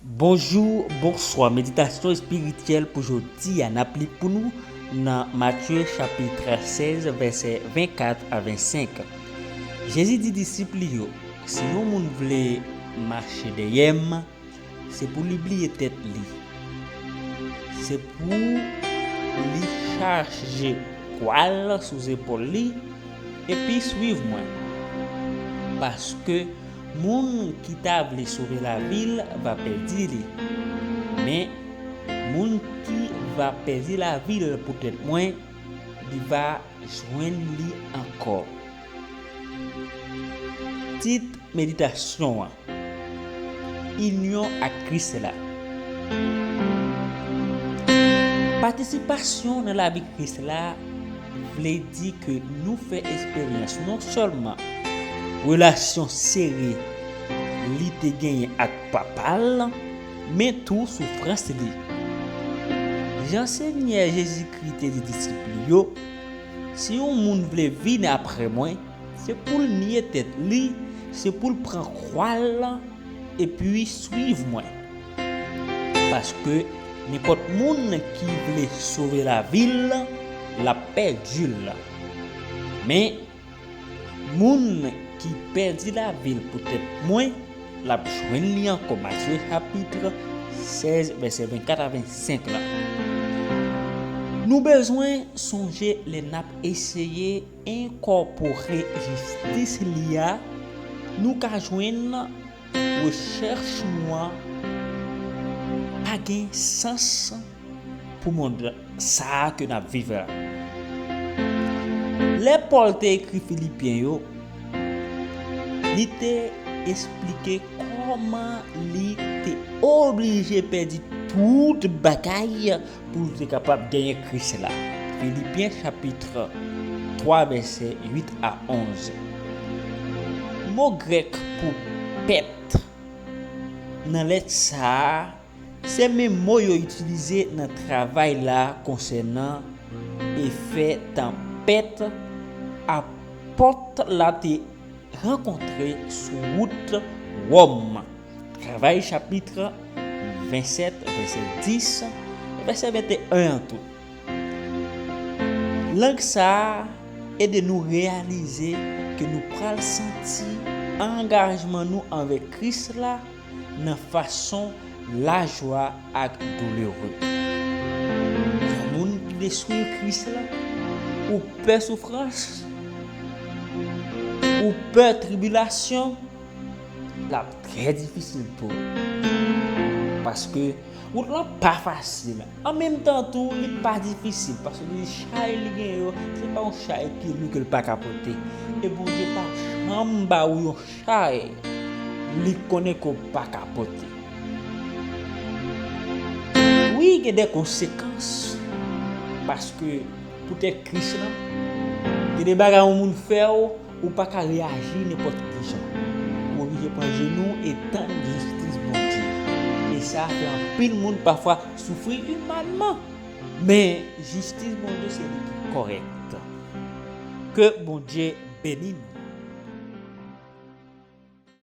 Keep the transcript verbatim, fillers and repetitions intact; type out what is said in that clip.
Bonjou, bonswa. Meditasyon espirityèl pou jodi a, n ap li pou nou nan Matye chapit sèz, vèsè vennkat a vennsenk. Jezi di disip li yo, "Si yon moun vle mache dèyè m, se pou li bliye tèt li. Se pou li chaje kwa l sou zepòl li, epi swiv mwen. Paske moun ki ta vle sove lavi l va pèdi li, men moun ki va pèdi lavi l poutèt mwen, li va jwenn li ankò." Tit meditasyon an, Inyon ak Kris la. Patisipasyon nan lavi Kris la vle di ke nou fè esperyans non sèlman relasyon sere li te genyen ak Papa l, men tou soufrans li. Jan Senyè Jezikri te di disip li yo, "Si yon moun vle vin apre mwen, se pou l niye tèt li, se pou l pran kwa l, epi swiv mwen. Paske nenpòt moun ki vle sove lavi l, l ap pèdi l. Men, moun ki pèdi lavi l poutèt mwen, l ap jwenn li ankò." Matye chapit sèz, vèsè vennkat a vennsenk la. Nou bezwen sonje lè n ap eseye enkòpore jistis li a, nou ka jwenn rechèch nou an pa gen sans pou mond sa a ke n ap viv la. Lè Pòl te ekri Filipyen yo, li te esplike kòman li te oblije pèdi tout bagay pou l te kapab genyen Kris la. Filipyen chapit twa, vèsè uit a onz. Mo grèk pou pèt nan lèt sa a, se menm mo yo itilize nan travay la konsènan efè tanpèt apòt la te rankontre sou wout Wòm. Travay chapit vennsèt, vèsè dis, vèsè venteyen an tou. Lang sa a ede nou reyalize ke nou pral santi angajman nou anvè Kris la nan fason lajwa ak doulere. Yon moun ki vle swiv Kris la, ou pè soufrans, ou pè tribilasyon, l ap trè difisil pou ou. Paske wout lan pa fasil. An menm tan tou, li pa difisil. Paske li chay li gen yo, se pa yon chay ki lou ke l pa ka pote. E Bondye pa janm ba ou yon chay li konnen ke w pa ka pote. Wi, gen de konsekans. Paske poutèt Kris lan, gen de bagay yon moun fè w, ou pa ka reyaji nenpòt ki jan. Ou oblije pran jenou e tann jistis Bondye. E sa fè anpil moun pafwa soufri imanman. Men jistis Bondye se li ki kòrèk. Ke Bondye beni nou.